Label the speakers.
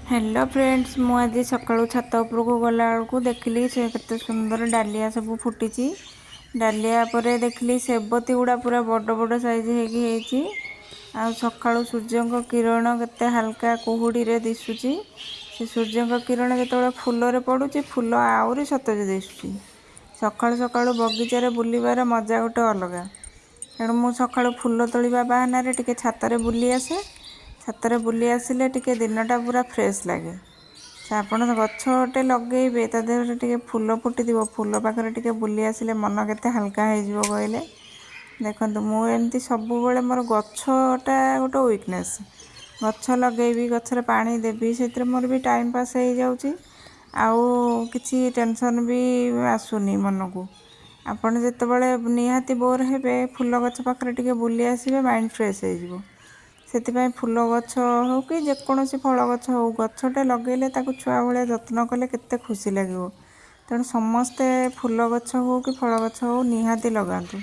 Speaker 1: Hello friends, ମୁଁ ଆଜି ସକାଳୁ ଛାତ ଉପରକୁ ଗଲାବେଳକୁ ଦେଖିଲି ସେ କେତେ ସୁନ୍ଦର ଡାଲିଆ ସବୁ ଫୁଟିଛି। ଡାଲିଆ ପରେ ଦେଖିଲି ସେବତୀ ଗୁଡ଼ା ପୁରା ବଡ଼ ବଡ଼ ସାଇଜ୍ ହେଇକି ହେଇଛି। ଆଉ ସକାଳୁ ସୂର୍ଯ୍ୟଙ୍କ କିରଣ କେତେ ହାଲକା କୁହୁଡ଼ିରେ ଦିଶୁଛି। ସେ ସୂର୍ଯ୍ୟଙ୍କ କିରଣ ଯେତେବେଳେ ଫୁଲରେ ପଡ଼ୁଛି, ଫୁଲ ଆହୁରି ସତେଜ ଦିଶୁଛି। ସକାଳୁ ସକାଳୁ ବଗିଚାରେ ବୁଲିବାର ମଜା ଗୋଟେ ଅଲଗା। ତେଣୁ ମୁଁ ସକାଳୁ ଫୁଲ ତୋଳିବା ବାହାନାରେ ଟିକେ ଛାତରେ ବୁଲି ଆସେ। ଛାତରେ ବୁଲି ଆସିଲେ ଟିକେ ଦିନଟା ପୁରା ଫ୍ରେଶ୍ ଲାଗେ। ଆପଣ ଗଛଟେ ଲଗେଇବେ, ତା ଦେହରେ ଟିକେ ଫୁଲ ଫୁଟିଥିବ, ଫୁଲ ପାଖରେ ଟିକେ ବୁଲି ଆସିଲେ ମନ କେତେ ହାଲକା ହେଇଯିବ କହିଲେ? ଦେଖନ୍ତୁ, ମୁଁ ଏମିତି ସବୁବେଳେ, ମୋର ଗଛଟା ଗୋଟେ ୱିକନେସ୍। ଗଛ ଲଗେଇବି, ଗଛରେ ପାଣି ଦେବି, ସେଥିରେ ମୋର ବି ଟାଇମ୍ ପାସ୍ ହେଇଯାଉଛି ଆଉ କିଛି ଟେନସନ୍ ବି ଆସୁନି ମନକୁ। ଆପଣ ଯେତେବେଳେ ନିହାତି ବୋର୍ ହେବେ, ଫୁଲ ଗଛ ପାଖରେ ଟିକେ ବୁଲି ଆସିବେ, ମାଇଣ୍ଡ ଫ୍ରେଶ୍ ହେଇଯିବ। ସେଥିପାଇଁ ଫୁଲ ଗଛ ହେଉ କି ଯେକୌଣସି ଫଳ ଗଛ ହେଉ, ଗଛଟେ ଲଗେଇଲେ ତାକୁ ଛୁଆ ଭଳିଆ ଯତ୍ନ କଲେ କେତେ ଖୁସି ଲାଗିବ। ତେଣୁ ସମସ୍ତେ ଫୁଲ ଗଛ ହେଉ କି ଫଳ ଗଛ ହେଉ, ନିହାତି ଲଗାନ୍ତୁ।